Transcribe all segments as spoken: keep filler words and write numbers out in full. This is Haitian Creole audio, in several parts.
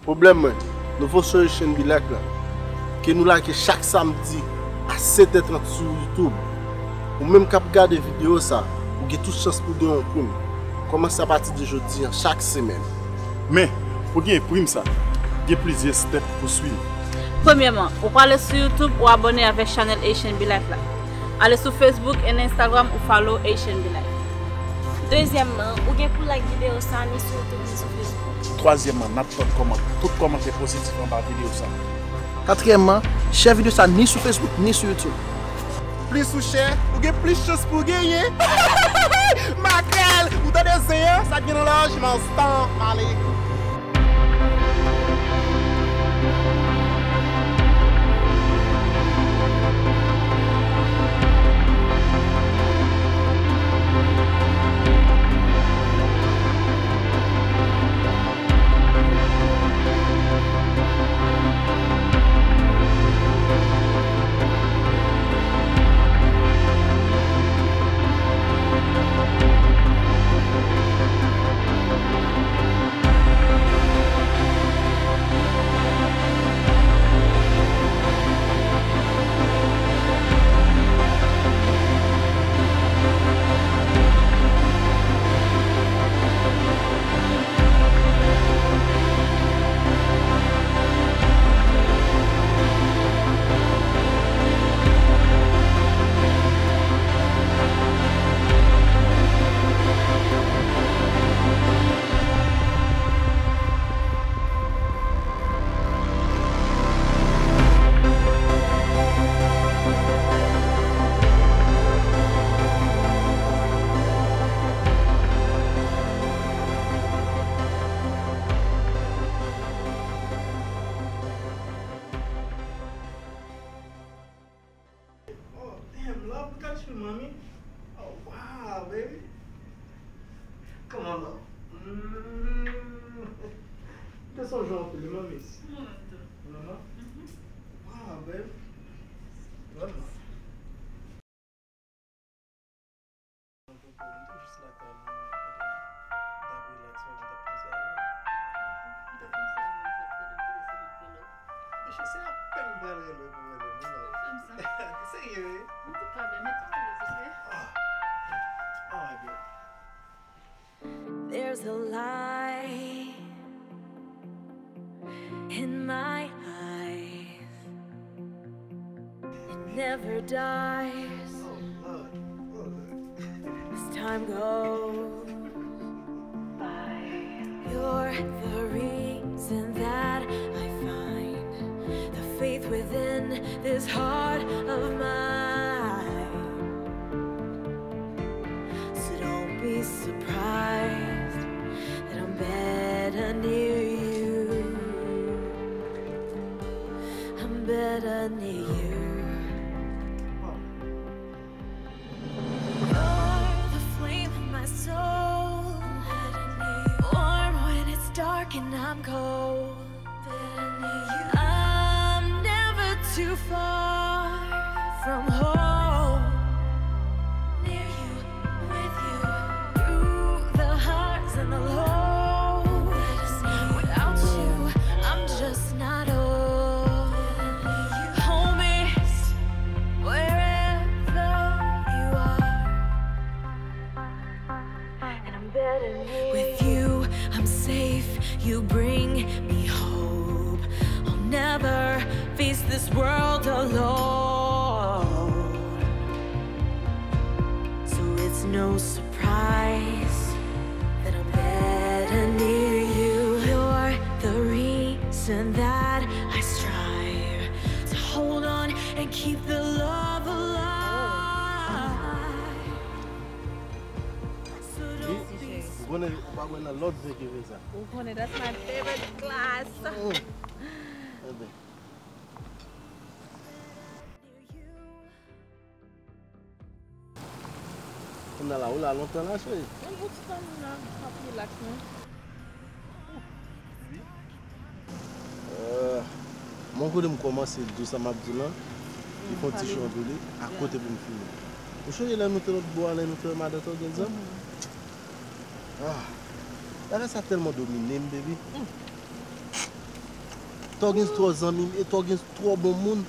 Pwoblèm mwen, nouvo show Haitian Be Like la, ke nou lage chak samdi a sèt è trant sou YouTube. Ou menm k ap gade videyo sa, ou gen tout chans pou gen yon prim. Kòmanse apati de jodi a, chak semèn. Men, pou gen prim sa, gen plizyè stèp pou swiv. Premyèman, ou prale sou YouTube, ou abòne avèk chanèl Haitian Be Like la. Ale sou Facebook and Instagram, ou follow Haitian Be Like. Dezyèmman, ou gen pou like videyo sa ni sou YouTube ni sou Facebook. Twazyèmman, n ap tann kòman, tout kòmantè pozitif anba videyo sa. Katriyèmman, share videyo sa ni sou Facebook ni sou YouTube. Plis ou share, ou gen plis chans pou w genyen. Makrèl, ou tande zen an, sa k gen nan lòj, men stan pale. Oh, damn, love, look at you, mommy. Oh, wow, baby. Come on, love. Mm. Te sonje w anpil, wi, mommy. Mwen menm tou. Mwen menm? Mhm. Wow, baby. Mwen menm. Mwen tou jis lakay mwen, m t ap relax, mwen, m t ap panse a ou. M t ap panse a ou, m t ap tande m te lese m ap rele w. Mesye, se apèn m pral rele w pou w rele m, non. Ou fè m sa. Serye, wi. Mwen tou pa byen, men tou rele, se. Ah. Ah, byen. There's a light in my eyes. It never dies as time goes by. You're the reason that I find the faith within this heart of mine. So don't be surprised that I'm better near you. I'm better near you. You're the flame in my soul. Warm when it's dark and I'm cold. I'm never too far from home. Near you, with you, through the highs and the lows. Without you, I'm just not whole. Hold me wherever you are. And I'm better with you, I'm safe. You bring me hope. I'll never face this world alone. So it's no surprise that I'm better near you. You're the reason that I strive to hold on and keep the love alive. Ou konnen ou pa wè nan lòt zen ke vin sa. Ou konnen, that's my favorite class. Mm. Enben. Kounye a la, ou la lontan la, cheri? Yon ti tan m la, m ap relax, men. Euh, bon, kote m kòmanse di w sa m ap di w lan, li fè yon ti chan pou li, a kote pou m fini. Ou sonje lè nou te lòt bò a, lè nou te wè madanm ou gen zam? Ah, bagay sa tèlman domine m, baby. Tògens twò zanmi m, e Tògens twò bon moun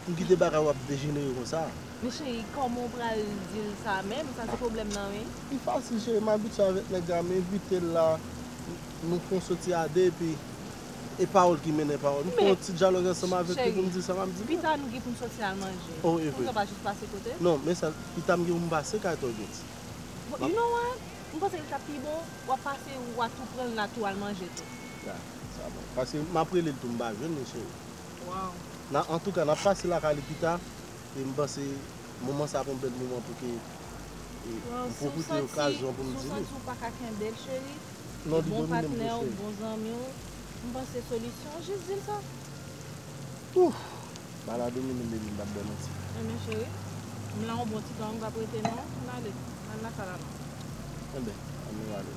pou m kite bagay yo ap dejenere konsa. Men cheri, kòman w pral di l sa menm? Sa se pwoblèm nan, wi. Li fasil, cheri, m abitye avèk nèg la, m envite l la, nou fè yon soti a de, epi e pawòl ki mennen pawòl. Nou fè yon ti dyalòg ansanm avèk li pou m di sa m ap di l. Pita nou gen pou n soti al manje. Oh, e vre. Poukisa w pa jis pase kote l? Non, men sa, pita m gen pou m pase kay Tògens. Bon, you know what? M panse li t ap pi bon, w ap pase, w a tou pran l la tou al manje tou. Ya, sa bon. Paske m ap rele l tou, m pa jwenn li, cheri. Wow. Na, antouka, n ap pase lakay li pita, e m panse moman sa ap yon bèl moman pou ke, e, m pwofite okazyon pou m di li. Wow, si w santi, si w santi w pa ka kenbe l, cheri, non, li domine m tou, cheri. Bon patnè w, bon zanmi w, m panse solisyon, jis di l sa. Ouf! Bal la domine m, baby, m p ap ba w manti. Ebyen, cheri, m la yon bon ti tan, m p ap rete non. Ann ale, ann lakay la non. Ebyen, ann nou ale.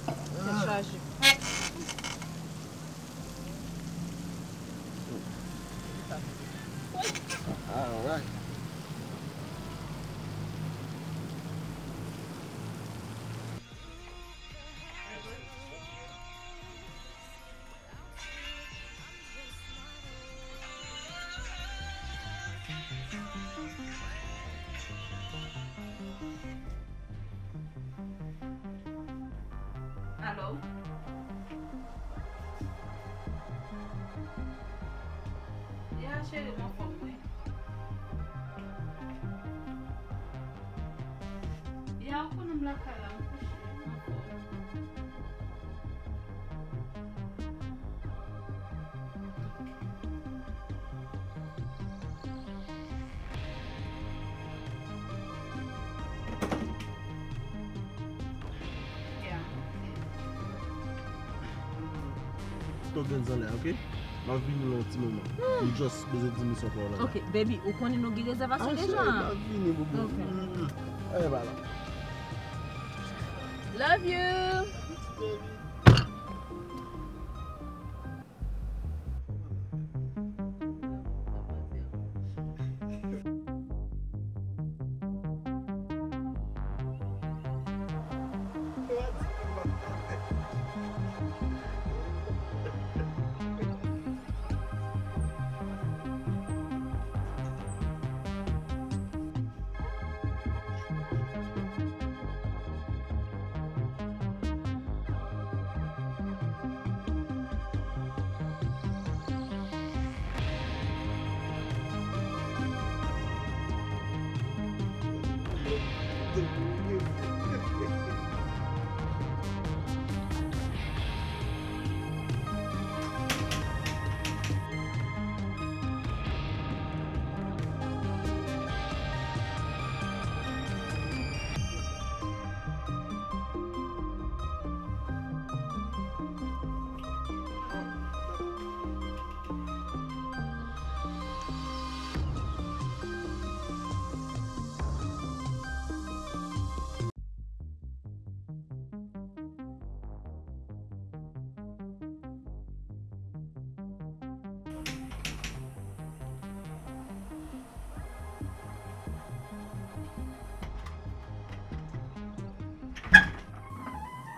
Tèt chaje. Alright. Alo? Ya, cheri, m anfòm, wi. Ya, ou konnen m lakay la, m kouche, m anfòm. Tògens anlè, ok? M ap vini nan yon ti moman. M just bezwen di misye yon pawòl anlè. Ok, baby, ou konnen nou gen rezèvasyon deja. Ah, cheri, m ap vini, boubou. Ok. Mm, mm. Anyen pa la. Love you.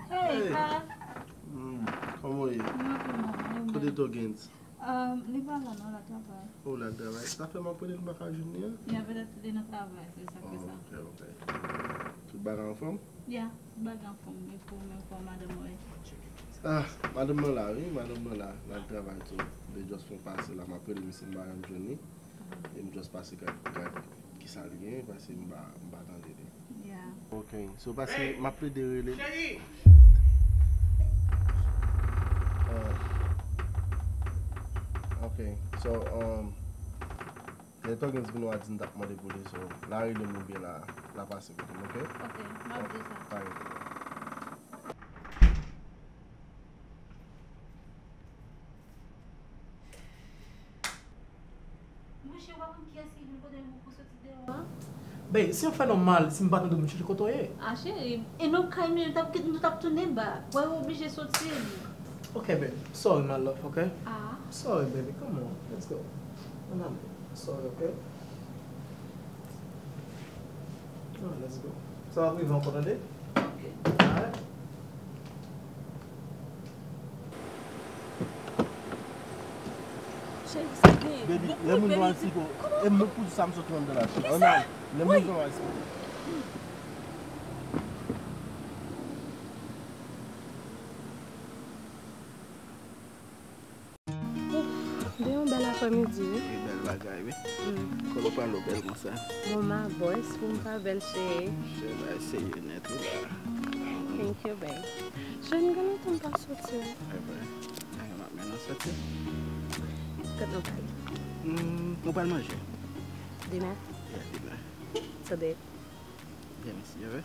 Hey, Pa. Hmm, kòman w ye? Mwen anfòm, mwen menm. Kote Tògens? Um, li pa la non, l al travay. Oh, l al travay. Sa fè m ap rele l, m pa ka jwenn li an. Ya, petèt li nan travay, se sa k fè sa. Oh, ok, ok. Tout bagay anfòm? Ya, tout bagay anfòm. E pou, men pou madanm mwen. Ah, madanm mwen la, wi, madanm mwen la, l al travay tou. Li just fè yon pase la, m ap rele misye, m pa janm jwenn li. E m just pase gad, gad kisa l gen, paske m pa, m pa tande li. Yeah. Ok, so paske m ap plede rele. Cheri! Uh, ok, so, um, lè Tògens vin, w a di m t ap mande pou li, so, l a rele m oubyen l a, l a pase kote m, ok? Ok, m ap di sa. Pa gen pwoblèm. Monchè, ou pa konn kiyès ki vin kote m pou soti deyò a? Bèy, se yon fè nòmal si m pa tande w, m chèche kote w ye. A, cheri, e nan kay nou ye, nou t ap kit-, nou t ap tounen bak. Wè, ou oblije soti. Ok, babe. Sorry, my love, ok? Ah. Sorry, baby. Come on. Let's go. Ann ale. Sorry, ok? Ah, let's go. Sa p ap rive ankò, tande? Ok. Alright. Cheri, sa gen. Baby, lè moun nan al siko, e m pou di sa m sot menm de la. Kisa? Lè moun nan al siko. Ouf, de yon bèl aprèmidi, wi. Wi, bèl bagay, wi. Mm. Kòlè w pale w bèl konsa. Bon, ma boss, pou m pa bèl, cheri. Cheri, ba eseye nèt, wi, la. Thank you, babe. Jèn, gen lontan m pa soti, wi. E vre. Ay, m ap mennen soti. Kote nou pral? Hmm, nou pral manje. Dinè? Yeah, dinè. Today? Byen, mèsi, e vre.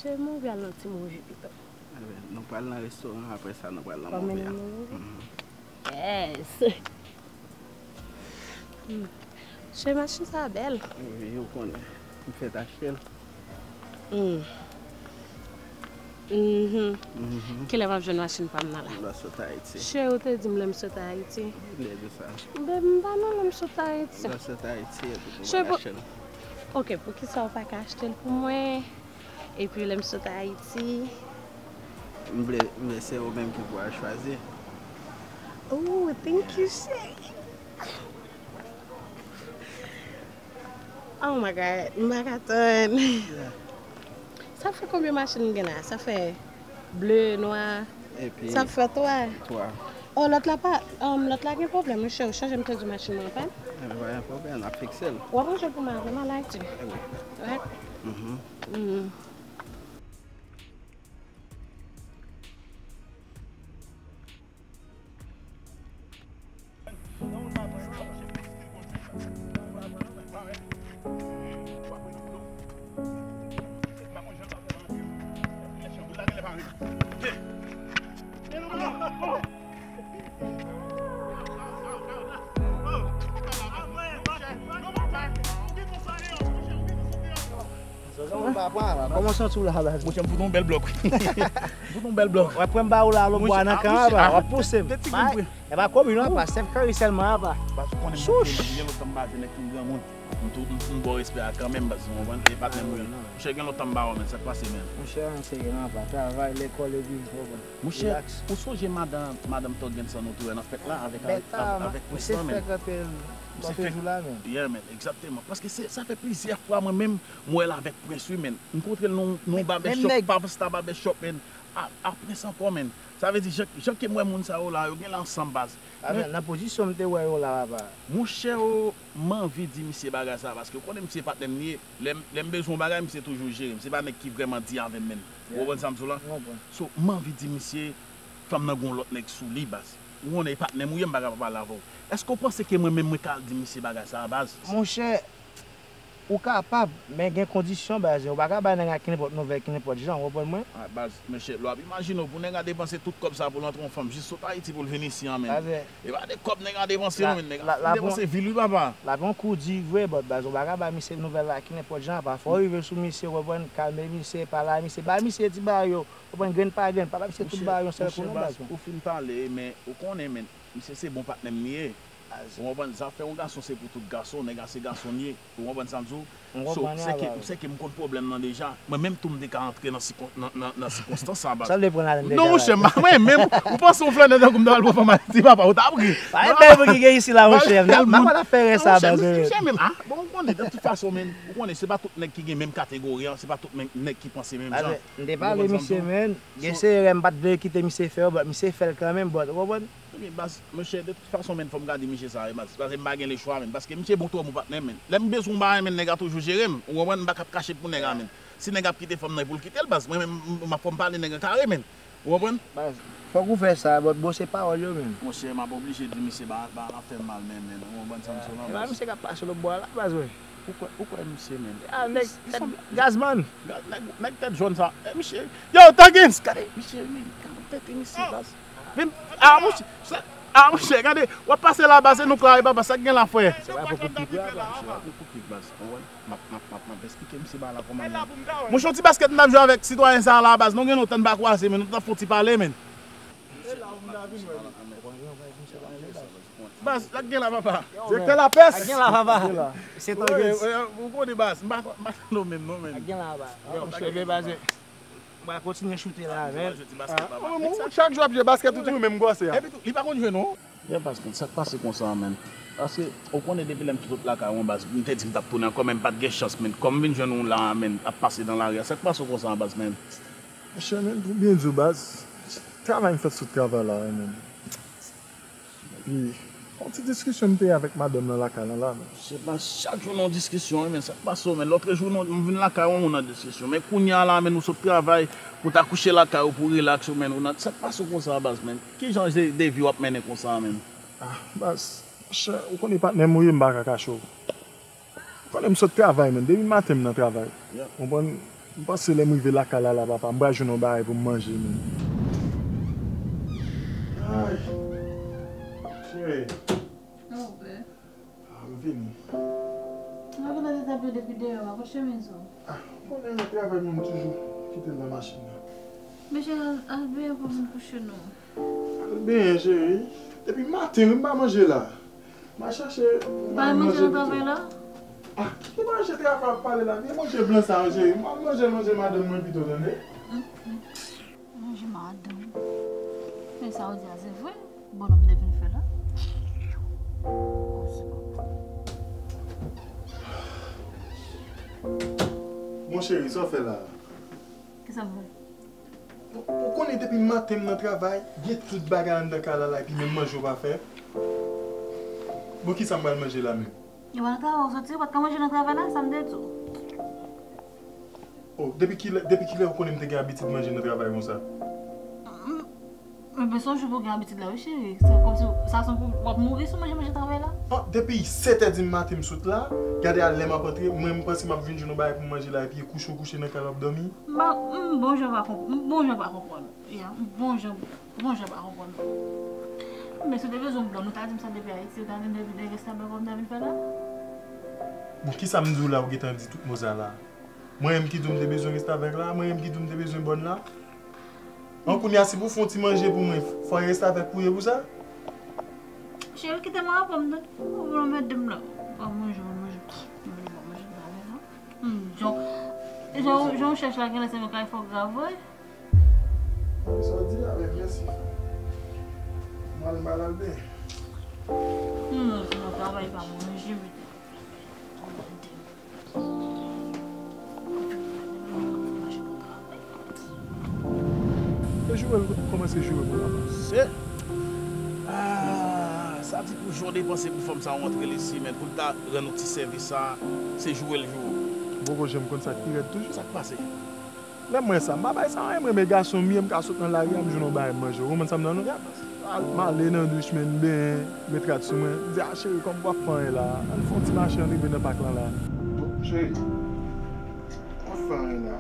Cheri, m anvi al nan ti move pito. Anben, nou pral nan restoran, apre sa, nou pral nan move a. Kòm nou move? Mhm. Yes! Hmm. Cheri, machin sa a bèl. Wi, ou konnen. M fèk achte l. Hmm. Mhm. Mhm. Kilè m ap jwenn machin pa m nan la? Lè w sot Ayiti. Cheri, ou te di m lè m sot Ayiti. Lè di sa. Babe, m pa nan lè m sot Ayiti. Lè w sot Ayiti, epi pou m achte l. Ok, poukisa ou pa ka achte l pou mwen? Epi lè m sot Ayiti. M vle, m vle se ou menm ki pou al chwazi. Oh, thank you, cheri. Oh my God, m pa ka tann. Yeah. Sa fè konbyen machin m gen la? Sa fè ble, nwa. Epi sa fè twa. Twa. Oh, lòt la pa, um, lòt la gen pwoblèm, wi, cheri, ou chanje m te di machin mwen, pa? Ebyen, pa gen pwoblèm, n ap fikse l. W ap ranje l pou mwen avè m al Ayiti. Ebyen. Right? Mhm. Mhm. Kòman w santi w la, baz? Monchè, m fout yon bèl blòk. M fout yon bèl blòk. W ap pran m ba ou la, lòt bò a nan kan an, baz. W ap pouse m. E pa komin non, apa, Steph Curry sèlman, apa. Baz, ou konnen m manke, men gen lòt tan m pa jwe nèg ki granmoun. M tou, m, m ba w respè a kanmenm, baz, ou konprann? E patnè m, wi. Monchè, gen lòt tan m pa wè w, men sa k pase, men? Monchè, an serye non, apa, travay, lekòl, epi, ou konprann. Monchè, ou sonje madan, madan Tòg Genson nou te wè nan fèt la avèk, avèk, avèk Prince lan, men. Misye fèkante l lòt jou la, men. Yeah, men, egzakteman. Paske se, sa fè plizyè fwa mwen menm, mwen wè l avèk Prince, wi, men. M kontre l nan, nan yon barbershop, Pavesta Barbershop, men. A, a Prince ankò, men. Sa vle di, jan, jan ke m wè moun sa yo la, yo genlè ansanm, baz. Avè, nan pozisyon m te wè yo la, papa. Monchè, o, m anvi di misye bagay sa, paske ou konnen misye patnè m li ye. Lè m, lè m bezwen yon bagay, misye toujou jere m. Se pa nèg ki vrèman di avè m, men. Ou konprann sa m di w la? M konprann. So, m anvi di misye, fanm nan gon lòt nèg sou li, baz. Ou konnen e patnè m ou ye, m pa ka pa pale avè w. Èske w panse ke mwen menm mwen ka al di misye bagay sa a, baz? Monchè, ou kapab, men gen kondisyon, baz. Ou pa ka bay nèg la ki nenpòt nouvèl, ki nenpòt jan, ou konprann mwen? A, baz, monchè, lè w ap imajine w pou nèg la depanse tout kòb sa pou l antre yon fanm, jis sot Ayiti pou l vin isi an, men. E pa de kòb nèg la depanse, non, men nèg la fin depanse vil, wi, papa. L ap yon kou di vre, but, baz, ou pa ka bay misye nouvèl la ki nenpòt jan, apa. Fò w rive sou misye, ou konprann, kalme misye, pale a misye, bay misye ti bagay yo, ou konprann, grenn pa grenn, pale a misye tout bagay yon sèl kou, non, baz, mwen. Ou fin pale, men ou konnen, men, misye se bon patnè m li ye. Ou konprann, zafè yon gason se pou tout gason, nèg la se gason l ye. Ou konprann sa m di w? So, se ke, se ke m konn pwoblèm nan deja. Mwen menm tou m te ka antre nan sikon-, nan, nan, nan sikonstans sa, baz. Sa w vle pran ladann deja la? Non, monchè, mwen menm, ou panse yon flannè tankou m ta pral pran fanm Ayiti, papa, ou t ap ri. Pa gen bagay ki gen isi la, monchè. N ap, n ap fè rès sa, baz. Monchè, men, a, bon, ou konnen, de tout fason, men, ou konnen, se pa tout nèg ki gen menm kategori an, se pa tout nèg ki panse menm jan. M te pale misye, men, gen se erè m pa t vle kite misye fè yo, but misye fè l kanmenm, but, ou konprann? Ebyen, baz, monchè, de tout fason, men, fò m ka di misye sa, wi, baz. Paske m pa gen lechwa, men. Paske misye bon twò pou patnè m, men. Lè m bezwen yon bagay, men, nèg la toujou jere m. Ou konprann? M pa ka ap kache pou nèg la, men. Si nèg ap kite fanm nan, e pou l kite l, baz. Mwen menm, m, m, fò m pale nèg la kare, men. Ou konprann? Baz, fòk ou fè sa, but bon, se pawòl yo, men. Monchè, m ap oblije di misye ba, ba l ap fè m mal, men, men. Ou konprann sa m di w la, baz? E pa misye k ap pase lòt bò a la, baz, wi. Ou kwè, ou kwè misye, men? A, nèg, Gazman. Nèg, nèg tèt jòn sa. E, misye. Yo, Tògins, gade, misye, men, gade tèt misye, baz. Vin, a, monchè, sa, a, monchè, gade, w ap pase la, baz, e nou klare, papa, sa k gen la, frè? Se pa pou kou pik la, baz. Se pa pou kou pik, baz. Ou wè? M ap, m ap, m ap, m ap esplike misye bagay la kòman l ye. Monchè, yon ti baskèt m t ap jwe avèk sitwayen sa a la, baz. Nou gen lontan n pa kwaze, men nou t ap fè yon ti pale, men. Baz, sa k gen la, papa? Direktè lapès. Sa k gen la, papa? Se Tògins. Ou konnen, baz, m pa, m pa tande w menm, non, men. Sa k gen la, papa? Monchè, byen baze. M pral kontinye choute la, men. Chak jou ap jwe baskèt, ou toujou menm gwosè a. Epi tou, li pa konn jwe, non. Yeah, baz, men sa k pase konsa, men. Paske, ou konnen depi lè m te sot lakay ou an, baz, m te di m t ap tounen ankò, men m pa t gen chans, men. Kòm m vin jwenn ou la, men, ap pase nan lari a, sa k pase w konsa, baz, men? Monchè, men, pou byen di w, baz, travay m fèt sot travay la, men. Epi, yon ti diskisyon m te avèk madanm nan lakay lan la, men. Se pa chak jou nan diskisyon, wi, men sa k pase w, men. Lòtrejou, non, m vin lakay ou, nou nan diskisyon. Men kounye a la, men, ou sot travay, ou ta kouche lakay ou pou w rilaks ou, men. Ou nan, sa k pase w konsa, baz, men? Ki jan de, de vi w ap mennen konsa, men? Ah, baz, monchè, ou konnen patnè m ou ye, m pa ka kache w. Ou konnen m sot travay, men. Depi maten m nan travay. Yeah. Ou konprann? M panse lè m rive lakay la, la, papa, m pral jwenn yon bagay pou m manje, men. Ay. Cheri. Mon pè. Ah, m vini. Mwen gentan te tape depi deyò a, kot chemiz ou? Ah, ou konnen nan travay mwen m toujou kite l nan machin nan. Men cheri, al, al benyen pou vin kouche non. Al benyen, cheri. Depi maten, wi, m pa manje la. M al chache. Pa manje nan travay la? Ah, ki manje travay w ap pale la? Vye manje blan sa yo, cheri. M al manje, manje madanm mwen pito, tande? Manje madanm. Men sa w di a, se vre? Bònòm te vin fè la? Oh, se pa vre. Mon cheri, sa w fè la? Kisa m fè? Ou, ou konnen depi maten m nan travay, gen tout bagay anndan kay la la, epi menm manje w pa fè? Bon, kisa m pral manje la menm? E pa nan travay ou soti, ou pa t ka manje nan travay la, sa m te di w. Oh, depi kilè, depi kilè ou konnen m te gen abitid manje nan travay konsa? Mm, men, men se yon jou pou w gen abitid la, wi, cheri. Se kòmsi w, sa se yon pou, w ap mouri si w manje, manje travay la. Ah, depi sèt è di maten m sot la, gade a lè m ap antre, mwen m panse m ap vin jwenn yon bagay pou m manje la, epi e kouche w kouche nan kay la w ap dòmi. M pa, m bon jan pa konp-, m bon jan pa konprann. Ya, m bon jan, m bon jan pa konprann. Men si w te bezwen bòn, ou ta di m sa depi Ayiti, ou ta vin depi de restavèk ou ta vin fè la? Bon, kisa m di w la, ou gentan di tout mo sa la? Mwen menm ki di w m te bezwen restavèk la, mwen menm ki di w m te bezwen bòn la. An kounye a, si pou fè yon ti manje pou mwen, fò e restavèk pou ye pou sa? Cheri, kite m reponn, non. Ou vle anmède m la. Pa manje, pa manje. Manje, pa manje, pa manje, non. Hmm, jan, jan, jan w chèch la, genlè se yon kay fò grav, wi. Sa w di a, men mèsi. Mwen al, mwen al byen. Hmm, non, travay pa manje, men. E Joel kòmanse joure pou la. Se, ah, sa di pou jan w depanse pou fanm sa rantre l isi, men pou l ta rann ou ti sèvis sa, se joure l joure w. M poko janm konn sa k pi rèd toujou. Sa k pase? Lè m wè sa, m pa bay sa anyen, mwen, men gason m ye, m ka sot nan lari a, m jwenn yon bagay m manje. Ou konprann sa m nan non? M ale nan douch, men m benyen, m met rad sou mwen. M di, a cheri, kòm w ap fè anyen la, ann fè yon ti mache, ann rive nan pak lan la. Bon, cheri, w ap fè anyen la?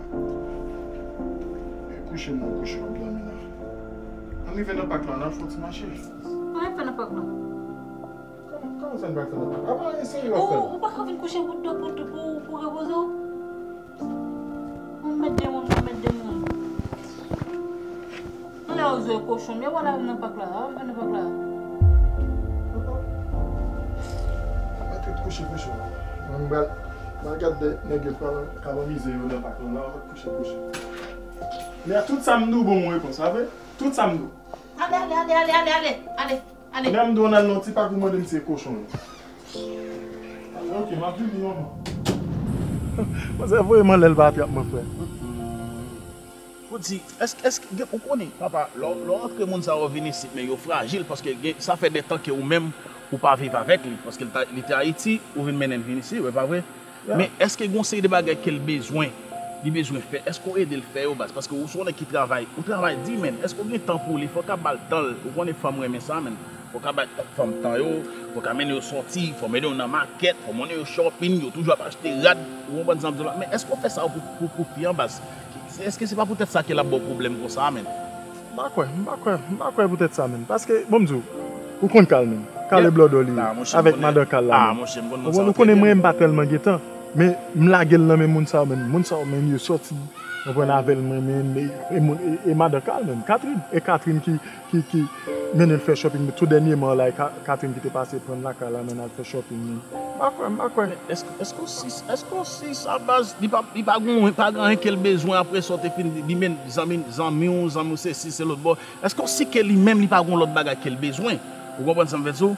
E kouche m nan kouche w ap dòmi la. Ann rive nan pak lan, ann al fè yon ti mache. Ann fè nan pak lan. Kòman, kòman sa n pral fè la? Apa eseye w ap fè la? Ou, ou pa ka vin kouche pou, pou, pou, pou, pou repoze w? Ou mèt de moun, ou mèt de moun. Anlè w zwe kochon, yo wè la nan pak la, a, vin nan pak la. Mèt ret kouche kochon. Mwen m pral, m pral gade de nèg yo k ap, k ap anmize yo nan pak la, la, mèt kouche kochon. Men a tout sa m di w, bon, yon repons, sa vre? Tout sa m di w. Ale, ale, ale, ale, ale, ale, ale. Ale. Lè m di w n al nan ti pak, ou mande m si se kochon yo. Ok, m ap vini, manman. Manzè voye m anlè l pa trap mwen, frè. Pou di, èske, èske, gen, ou konnen, papa, lè, lè w antre moun sa yo vin isit, men yo frajil, paske gen, sa fè de tan ke ou menm, ou pa viv avèk li, paske li te, li te Ayiti, ou vin mennen l vin isi, e pa vre? Men èske gen yon seri de bagay ke l bezwen, li bezwen fè, èske w ede l fè yo, baz? Paske ou se yon nèg ki travay, ou travay di, men èske w gen tan pou li? Fò w ka ba l tan l, ou konnen fanm renmen sa, men. Fò w ka bay fanm tan yo, fò w ka mennen yo sòti, fò w mennen yo nan makèt, fò w mennen yo shopping, yo toujou ap achte rad, ou konprann sa m di w la? Men èske w fè sa pou, pou, pou fi an, baz? Èske se pa poutèt sa ke l ap ba w pwoblèm konsa, men? M pa kwè, m pa kwè, m pa kwè poutèt sa menm. Paske, bon, m di w, ou konn Carl menm. Carl e blòdò li ye, avèk madan Carl la menm. Ou konnen mwen, m pa tèlman gen tan. Men, m lage l nan men moun sa yo menm. Moun sa yo menm, yo sòti, ou konprann, avè l, mwen menm, e, e moun, e, e madan Carl menm, Catherine. E Catherine ki, ki, ki mennen l fè shopping. Tou dènyèman la, e Ka-, Catherine ki te pase pran l lakay la, mennen al fè shopping li. M pa kwè, m pa kwè. Èske, èske w si, èske w si sa, baz, li pa, li pa gon, pa gen anyen ke l bezwen apre sa w te fin di, li men zanmi, zanmi w, zanmi w sesi, se lòt bò. Èske w si ke li menm li pa gon lòt bagay ke l bezwen? Ou konprann sa m vle di w?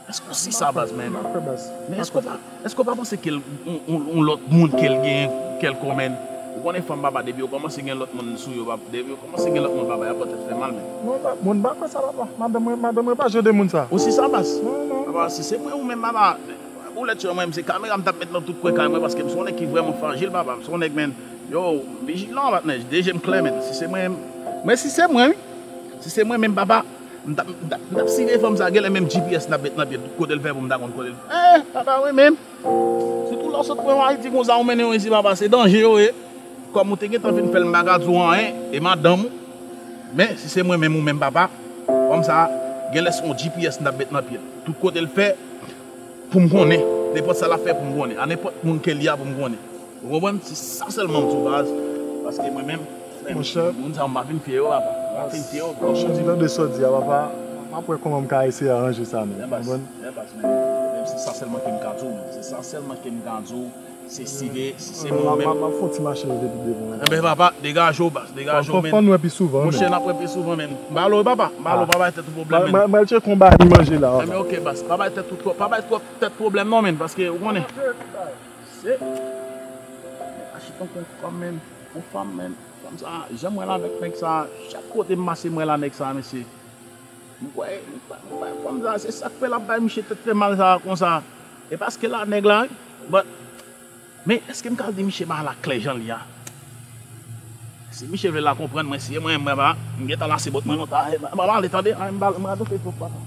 Èske w si sa, baz, men? M pa kwè, baz. Men èske w pa, èske w pa panse ke l, yon, yon, yon lòt moun ke l genyen, kèlkonk, men? Ou konnen fanm, papa, depi yo kòmanse gen lòt moun sou yo, papa, depi yo kòmanse gen lòt moun, papa, y ap fè tèt fè mal, men. Non, pa, mwen pa kwè sa, papa. Madanm mwen, madanm mwen pa jan de moun sa. Ou si sa, baz? Non, non. Papa, si se mwen ou menm, papa, ou lè tchè mwen, se kamera m t ap met nan tout kwen kay mwen, paske m se yon nèg ki vrèman frajil, papa. M se yon nèg, men, yo, m vijilan, patnè, de je m klè, men. Si se mwen, men si se mwen, wi. Si se mwen menm, papa, m t ap, m t ap, m t ap siveye fanm sa, genlè menm G P S m t ap met nan pye l, tout kote l fè pou m ta konn kote l. Eh, papa, wi menm. Sitou lè w sot pran yon Ayiti konsa, ou mennen yo isi, papa, se danje yo ye. Kòm ou te gentan fin fè l, m pa ka di w anyen, e madanm ou. Men, si se mwen menm ou menm, papa, fanm sa, genlè se yon G P S m t ap met nan pye l. Tout kote l fè, pou m konnen. Nenpòt sa l ap fè, pou m konnen. A nenpòt moun ke l ye a, pou m konnen. Ou konprann? Se sa sèlman m di w, baz. Paske mwen menm, frè m, Monchè. Moun sa yo, m pa fin fye yo, papa. M pa fin fye yo. Monchè, m tande sa w di a, papa. M ap wè kòman m ka eseye aranje sa, men. Ou konprann? Menm se sa sèlman ke m ka di w, men. Se sa sèlman ke m ka di w. Se si ve, si se mwen menm. M ap, m ap fè yon ti mache leve pi devan. Enben, papa, degaje w, baz. Degaje w, men. Fò, fò n wè pi souvan, men. Monchè, n ap wè pi souvan, men. M ba l, papa. M ba l, pa bay tèt ou pwoblèm, men. M al tcheke yon bagay pou manje la. Enben, ok, baz. Pa bay tèt ou twòp, pa bay twòp, tèt pwoblèm, non, men. Paske, ou konnen. Se. Achte tankou yon fanm, men. Yon fanm, men. Fanm sa, jan m wè l avèk nèg sa, chak kote m pase, m wè l a nèg sa, mesye. M kwè, m kwè, m kwè, fanm sa, se sa k fè l ap bay misye tèt fè mal sa konsa. E paske l a nèg la, wi. But, men èske m ka di misye bagay la klè jan l ye a? Si misye vle l la konprann mwen, si e mwen, mwen pa, m gentan lase bòt mwen lontan. M ap ale tande, m al, m al radote twòp papa.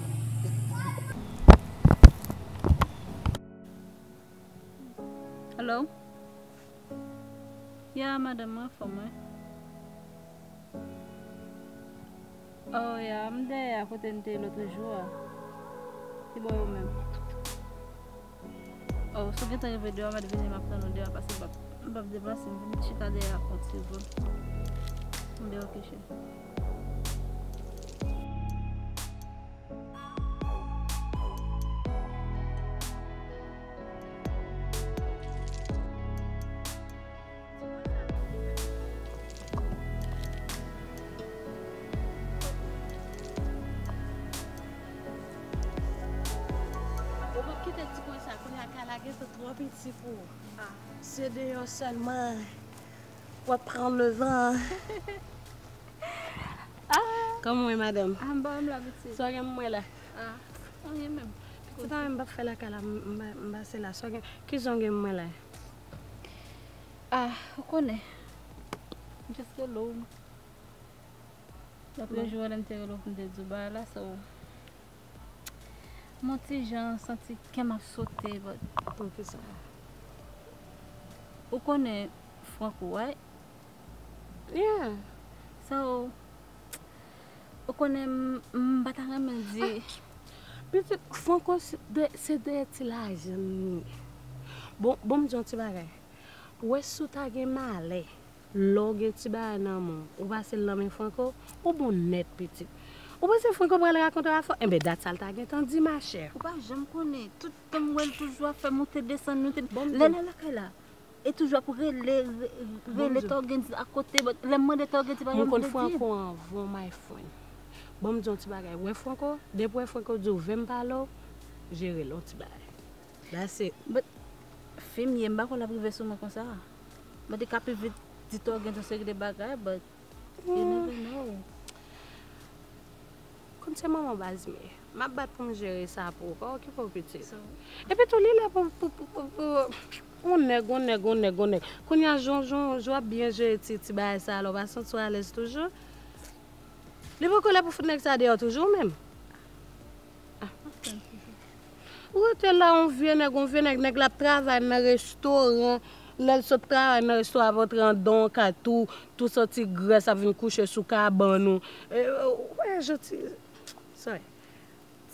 Hello? Ya, madanm, mwen anfòm, wi. Oh, ya, m dèyè a kote n te ye lòt jou a. Ki bò yo menm? Oh, si w gentan rive deyò, mèt vini, m ap tann ou deyò, paske m p ap, m p ap deplase, m vin chita dèyè a pou yon ti vo. Enben, ok, cheri. Ou p ap kite ti kwen sa, kounye a kay la gentan twò piti pou ou. Se deyò sèlman w ap pran levan. Ah. Kòman w ye, madanm? Ah, m pa wè m la, pitit. Sa w gen pou mwen la? Ah, anyen menm. Pitit, anyen m p ap fè lakay la, m, m, m pase la. Sa w gen, kijan w gen pou mwen la? Ah, ou konnen. M just rele w. Lòt jou, lè m te rele w pou m te di w bagay la, so, m on ti jan santi kè m ap sote, but. Poukisa? Ou konnen Franco, right? Yeah. So, ou konnen m, m pa ta renmen di. Ah, pitit, Franco se de, se de ti lajan li ye. Bon, bon, m di yon ti bagay. Ou wè si w ta gen malè, lè w gen ti bagay nan men w, ou pase l nan men Franco, ou bon nèt, pitit. Ou panse Franco pral rakontre afè w? Enben, dat sa l ta gentan di, machè. Ou pa janm konnen. Tout tan m wè l toujou ap fè moute desann, moute. Bon, lè l al lakay la, e toujou ap rele, re-, rele Torgens akote. Lè m mande Torgens, li pa janm vle di m. Mwen konn Franco anvan, my friend. Bon, m di yon ti bagay. Wè Franco, depi wè Franco di w, vin m pale w, jere l yon ti bagay. That's it. But, fi m ye, m pa kwè l ap rive sou mwen konsa. But li ka pi vit di Torgens yon seri de bagay, but you never know. Konn se manman baz m ye. M ap bat pou m jere sa pou ou. Pa okipe w, pitit. Epi tou, li la pou, pou, pou, pou, pou yon nèg, yon nèg, yon nèg, yon nèg. Kounye a, jan, jan, jan w ap byen jere ti, ti bagay sa a la, ou pa santi w alèz toujou? Li poko lè pou fout nèg sa deyò toujou menm? Ah. Ou rete la, yon vye nèg, yon vye nèg, nèg la ap travay nan restoran. Lè l sot travay nan restoran, ap antre anndan yon kay tou, tou santi grès ap vin kouche sou kabann ou. E, ou wè, jan ti, sorry.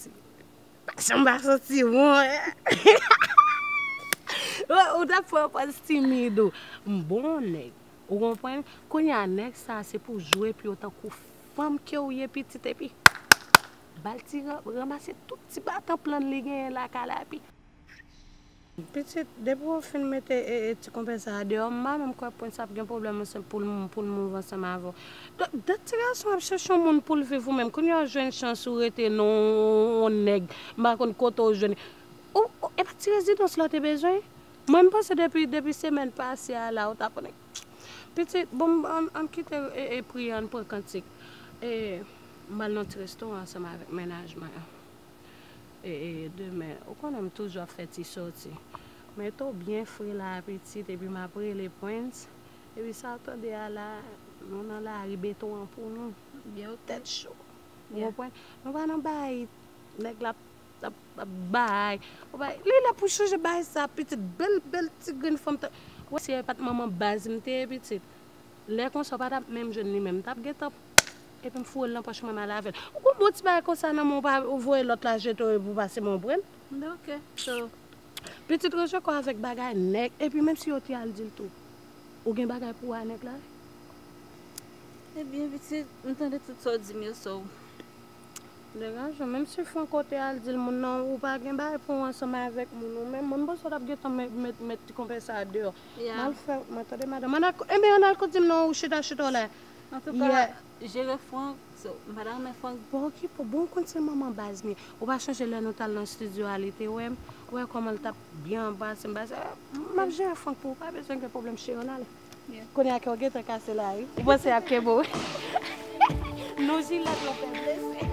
Ti, pa janm pa santi bon. Ou, ou t ap fè yon pòz timid ou. M bon nèg. Ou konprann? Kounye a, nèg sa a, se pou jwe epi yo tankou fanm ke w ye, pitit, epi ba l ti ran-, ranmase tout ti batan plann li genyen lakay la, epi Pitit, depi w fin mete e, e ti konpè sa a deyò, m pa menm kwè Prince ap gen pwoblèm ansanm pou l pou l move ansanm avè w. Dat ti gason ap chèche yon moun pou l viv ou menm. Kounye a w jwenn chans ou rete nan yon nèg, m pa konn kote w jwenn. Ou, ou, e pa ti rezidans la w te bezwen? Mwen, m panse depi, depi semèn pase a la, ou ta konnen. Pitit, bon, ann, ann kite e, e, priye, ann pran kantik. E, m al nan ti restoran ansanm avèk mennaj mwen an. E, e, demen, ou konnen m toujou ap fè ti sòti. Mete w byen fre la, pitit, epi m ap rele Prince. Epi sa w tande a la, nou nan lari, beton an pou nou. Byen, ou tèt cho. Ou konprann? Nou pa nan bay, nèg la ap, ap, ap bay. Ou bay, li la pou chanje bay sa, pitit, bèl, bèl ti grenn fanm. Ou wè, si e pa t manman baz m te ye, pitit. Lè konsa, w pa t ap menm jwenn li menm. M t ap gentan, epi m foure l nan pòch mwen, m ale avè l. Ou konn bon ti bagay konsa nan men w, pa, ou voye lòt la jete w epi w pase men w pran l. Oke, so. Pitit, ranje kò w avèk bagay nèg, epi menm si yo te al di l tou, ou gen bagay pou w a nèg la? Ebyen, pitit, m tande tout sa w di m yo, so. Degaje w, menm si Franco te al di l moun nan, ou pa gen bagay pou w ansanm avèk moun ou menm, mwen m panse w t ap gentan met, met, met ti konpè sa a deyò. M al fè, mwen tande madanm, ann al, ebyen, ann al kote m nan, ou chita, chita w la. Antouka, jere Frank, so, m pa ta renmen Frank. Bon, okipe w, bon, ou konn se manman baz m ye. Ou pa chonje lè nou t al nan estidyo a, li te wè m, ou wè kòman l t ap byen anbrase m, baz, m ap jere Frank pou ou, pa bezwen gen pwoblèm, cheri, ann ale. Kounye a kè w gentan kase la wi. Ou panse y ap kenbe w? Nou jilèt lan fè blese.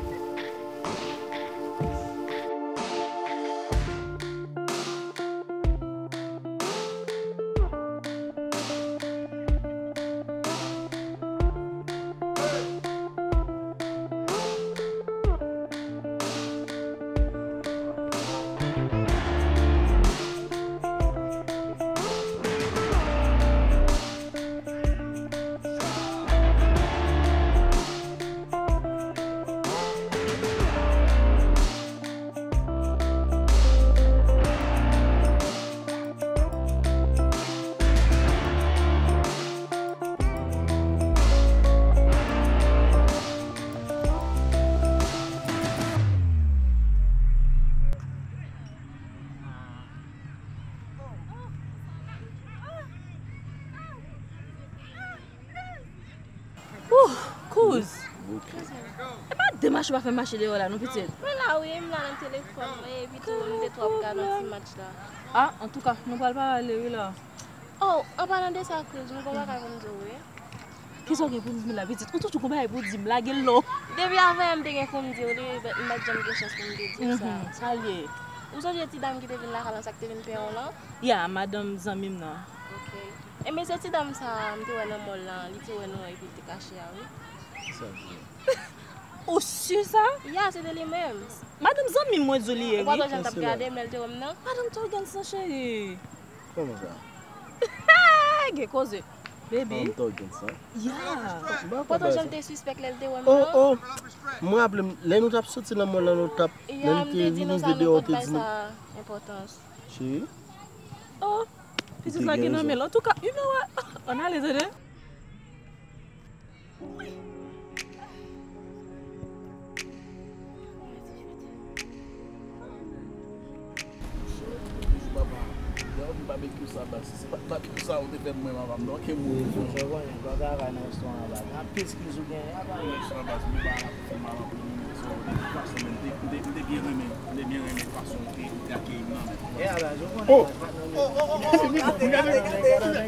Ouh, kouz. E pa demach ou pa fè mache deyò la non, pitit. Mwen la wi, m la nan telefòn mwen, epi tou m te twò ap gade yon ti match la. Ah, antouka, nou pral pale wi la. Oh, an palan de sa, kouz, m gon bagay pou m di w wi. Kisa w gen pou m di m la, pitit? Ou toujou gon bagay pou w di m, lage l non. Depi avanyè m te gen pou m di w li, m pa t janm gen chans pou m te di w sa. Mhm, sa l ye? Ou sonje ti dam ki te vin lakay lan, sa k te vin penyen w lan? Ya, madanm zanmi m nan. Ok. Enben, se ti dam sa a, m te wè nan mòl lan, li te wè nou epi l te kache a, wi. Sa di? Ou si sa? Ya, se te li menm. Madanm zanmi m mwen di w li ye, wi. Ou pa t wè jan l t ap gade m lè l te wè m nan? Madanm Torgens nan, cheri. Kòman sa? Gen koze. Baby. Madanm Torgens nan? Ya. Ou pa t wè jan l te sispèk lè l te wè m nan? Oh, oh. Mwen raple m, lè nou t ap soti nan mòl lan, nou t ap, lè nou te vini de deyò, ou te di nou. Ya, m te di nou sa, nou pa t bay sa enpòtans. Cheri? Oh, pitit la gen nan men l. Antouka, you know what? Ann ale, tande. Babekyou sa, baz. Se pa babekyou sa ou te fè pou mwen, papa m, non, ke mwen. Ou konnen, bon travay nan restoran an, baz. Anpil eskiz ou genyen, apa? Nan restoran, baz, mwen pa la pou fè mal anpil, men, so, de tout fason, men, m te, m te, m te byen renmen, m te byen renmen fason ou te, ou te akeyi m nan, men. E a, baz, ou konnen, baz, patnè m yo. Oh, oh, oh, oh, gade, gade, gade, gade,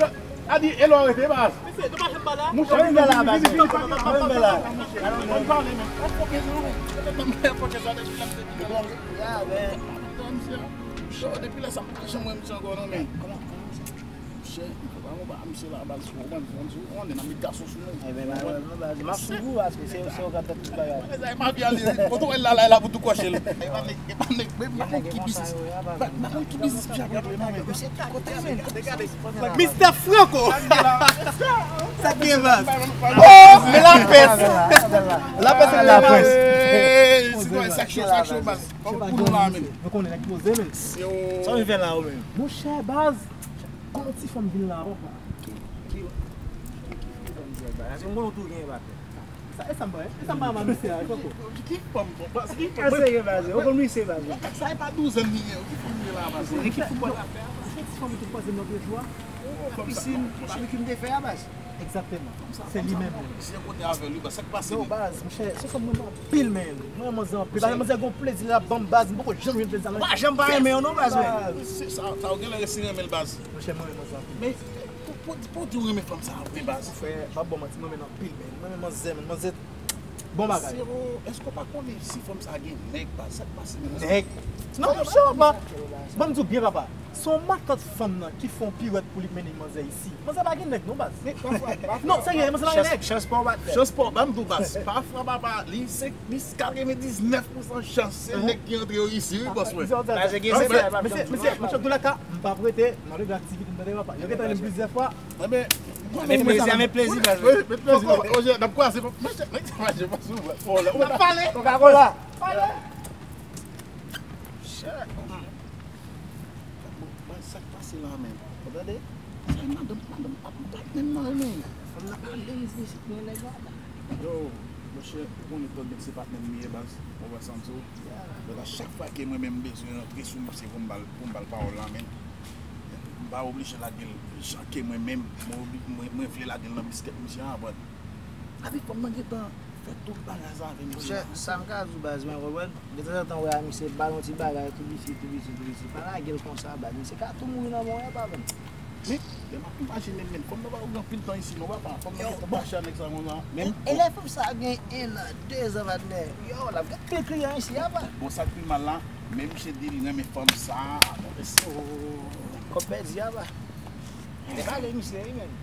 gade. Adi, e lò rete, baz. Mesye, nou pa janm pale a. Mouche, vini, vini, vini, vini, vini, vini, vini, vini. Ann pale, men. Ann foke sou nou. Ann foke sou nou. Ya, men. Mesye, depi lè sa, m pa janm wè misye ankò, non, men. Kòman, kòman misye? Misye, m pa konn ba misye la, baz, ou konprann, ou konprann, nan met gason sou nou. Ebyen, malèrezman, baz, m ap swiv ou, paske se, se ou k ap fè tout bagay. Sa e mavi ale, wi. Kote w wè l la, la, la, pou tou kòche l. E pa nèg, e pa nèg, men m pa konn ki biznis. M pa konn ki biznis misye ap regle, non, men. Kote, men? Mister Franco! Sa k gen, baz? Oh, men lapès! Lapès, lapès. Hey, sitwayen, sa k cho, sa k cho, baz. Kòman pou nou la, men? Nou konnen nèg poze, men. Yo. Sa w vin fè la, ou menm? Monchè, baz, kòman ti fanm vin la, papa? Ki, ki, ki fanm vin la? Paske m konnen w tou gen batè. E sa m pa, e sa m pa, misye a, poko. Ki fanm, bon, baz, ki fanm? Serye, baz, ou konn misye, baz. Sa e pa douzèn li ye, ki fanm li ye la, baz? Ki foutbòl ap fè a, baz? Ti fanm ki kwaze nan de jou a. Nan pisin, babikyou m te fè a, baz. Egzakteman. Se li menm. Si yon kote avè li, baz, sa k pase li? Yo, baz, monchè, se fanm mwen anpil, men. Mwen, manzè anpil. Baz, manzè gon plezi la, ban m, baz, m poko janm jwenn plezi sa, non. Pa janm pa renmen yo, non, baz, men. Se sa, sa, ou genlè resi renmen l, baz. Monchè, mwen, manzè anpil. Men, pou, pou, pou di w renmen fanm sa a vre, baz. Frè, m ap ba w manti, mwen renmen l anpil, men. Mwen renmen manzè, men manzè bon bagay. Zero, èske w pa konnen si fanm sa a gen nèg, baz? Sa k pase, men? Nèg? Non, monchè, papa. Ban m di w byen, papa. Se yon matant fanm nan ki fè yon piwèt pou li mennen manzè isi. Manzè pa gen nèg non, baz. Non, serye, manzè pa gen nèg. Chans pa w, baz. Chans pa w, ban m di w, baz. Pafwa, papa, li se, li katrevendiznèf pousan chans se nèg ki antre yo isi, wi, bòs mwen. Mesye, mesye, mesye, mesye, antouka, m p ap rete, m ap regle aktivite m, tande, papa. Yo gentan rele m plizyè fwa. Enben, met plezi, met plezi, baz. Met plezi, baz. Oje, n ap kwaze, mesye, nèg sa mache pa sou mwen. N ap pale. Coca-Cola. Pale. Chè. Bon, bon, sa k pase la menm? Ou tande? Sa e madanm, madanm ap patnè m nan, men. Fanm nan pa menm di se pou yon nèg la. Yo, monchè, ou konnen Thug se patnè m li ye, baz. Ou wè sa m di w? Donk, a chak fwa ke mwen menm m bezwen rantre sou misye pou m ba l, pou m ba l pawòl la, men, m pa oblije lage l jan ke mwen menm, mwen obli-, mwen, mwen vle lage l nan biskèt misye a, but. Avèk fanm nan gentan fè tout bagay sa avè misye. Monchè, sa m ka di w, baz, mwen konprann. Detanzantan, w wè a misye ba l yon ti bagay, tou piti, tou piti, tou piti. Pa lage l konsa, baz. Misye ka tou mouri nan men w, pa konn. Men, lè m ap imajine, men, fanm nan pa gen anpil tan isi, non, papa. Fanm nan gentan mache a nèg sa konsa. Men, e lè fanm sa gen en an, de zan, patnè. Yo, l ap gen anpil kliyan isi, apa. Bon, sa k pi mal la, men misye di l renmen fanm sa, a, bon, mesye. Kòb pèdi, apa. Te pale misye, wi, menm.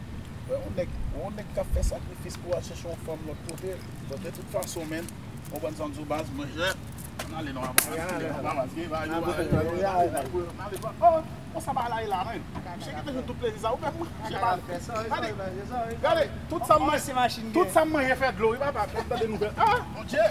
Wè, yon nèg, yon nèg k ap fè sakrifis pou al chèche yon fanm lòt kote. Bon, de tout fason, menm, ou konprann sa m di w, baz, mwen, jè, ann ale non, ann ale non, baz, ki bagay yo, baz, ann ale, baz. Oh, konsa bagay la ye la, menm. Misye gentan jwenn tout plezi sa, ou menm, mwen, misye pa ale. Gade, gade, tout sa m manje, tout sa m manje fè dlo, wi, papa, m ap tande nouvèl. Ah, Bondye!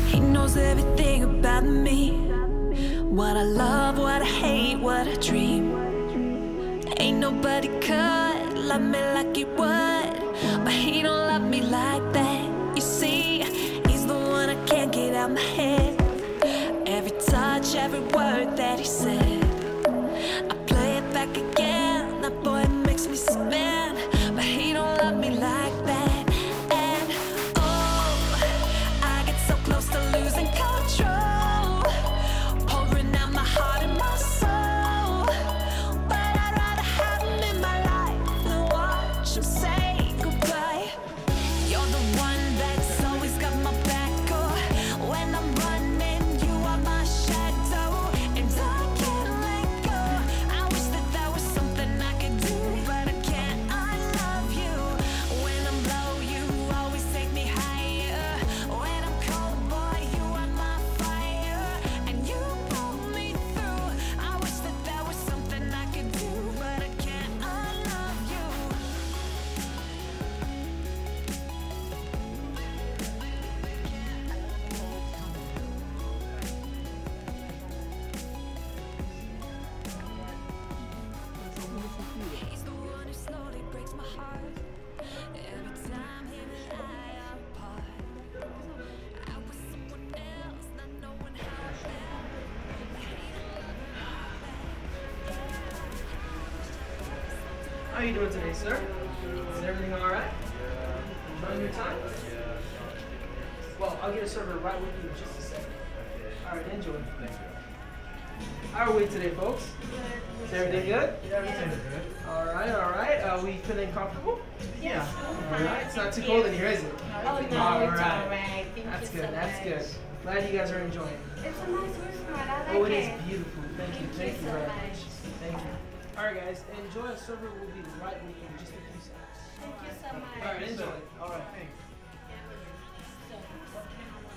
He knows everything about me. What I love, what I hate, what I dream. Ain't nobody could love me like he would, but he don't love me like that. You see, he's the one I can't get out my head. Every touch, every word that he said, I play it back again. That boy makes me spin, but he don't love me like that. And oh, I get so close to losing control, pouring out my heart and my soul. But I'd rather have him in my life than watch him say goodbye. You're the one that's always got my back, oh. When I'm running, you are my shadow, and I can't let go. I wish that there was something I could do, but I can't unlove you. When I'm low, you always take me higher. When I'm cold, boy, you are my fire, and you pull me through. I wish that there was something I could do, but I can't unlove you. He's the one who slowly breaks my heart. Every time him and I are apart. I was someone else, not knowing how I felt. How you doing today, sir? Is everything all right? Enjoying your time? Well, I'll get a server right with you in just a second. All right, enjoy. How are we today, folks? Is everything good? All right, all right. Are we feeling comfortable? Yes. All right. It's not too cold in here, is it? Oh, no, it's all right. Thank you so much. That's good. Glad you guys are enjoying. It's a nice restaurant. I like it. Oh, it is beautiful. Thank you. Thank you very much. Thank you. All right, guys, enjoy. A server will be right with you in just a few seconds. Thank you so much. All right, enjoy. All right, thanks. Yeah. So, what can I order?